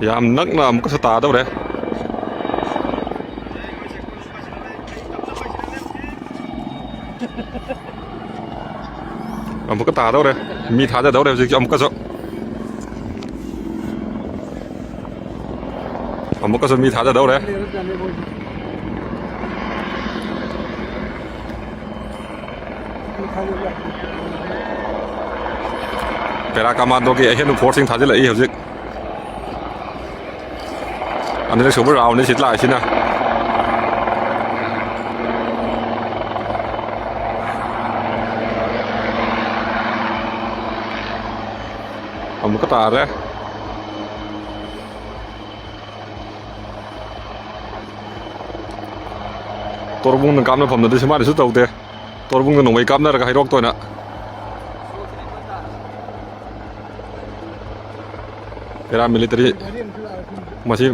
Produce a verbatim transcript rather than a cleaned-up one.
ꯌꯥꯝ ꯅꯛꯅ ꯑꯃꯨꯛꯀꯁꯨ ꯇꯥꯗꯧꯔꯦ꯫ ꯑꯃꯨꯛꯀ ꯇꯥꯗꯧꯔꯦ꯫ ꯃꯤ ꯊꯥꯗꯗꯧꯔꯦ ꯍꯧꯖꯤꯛ ꯑꯃꯨꯛꯀꯁꯨ꯫ ꯑꯃꯨꯛꯀꯁꯨ ꯃꯤ ꯊꯥꯗꯗꯧꯔꯦ꯫ ꯄꯦꯔꯥ ꯀꯃꯥꯟꯗꯣꯒꯤ ꯑꯍꯦꯟꯕ ꯐꯣꯔꯁꯁꯤꯡ ꯊꯥꯖꯤꯜꯂꯛꯏ ꯍꯧꯖꯤꯛ꯫ ꯑꯅꯤꯔꯛ ꯁꯨꯕ ꯔꯥꯎꯟꯅꯤ ꯁꯤ ꯂꯥꯛꯏꯁꯤꯅ꯫ ꯑꯃꯨꯛꯀ ꯇꯥꯔꯦ꯫ ꯇꯣꯔꯕꯨꯡꯅ ꯀꯥꯞꯅꯐꯝꯗꯗꯤ ꯁꯨꯃꯥꯏꯅꯁꯨ ꯇꯧꯗꯦ꯫ ꯇꯣꯔꯕꯨꯡꯗ ꯅꯣꯡꯃꯩ ꯀꯥꯞꯅꯔꯒ ꯍꯩꯔꯣꯛꯇ ꯑꯣꯏꯅ꯫ ꯄꯦꯔꯥꯃꯤꯂꯤꯇꯔꯤ ꯃꯁꯤ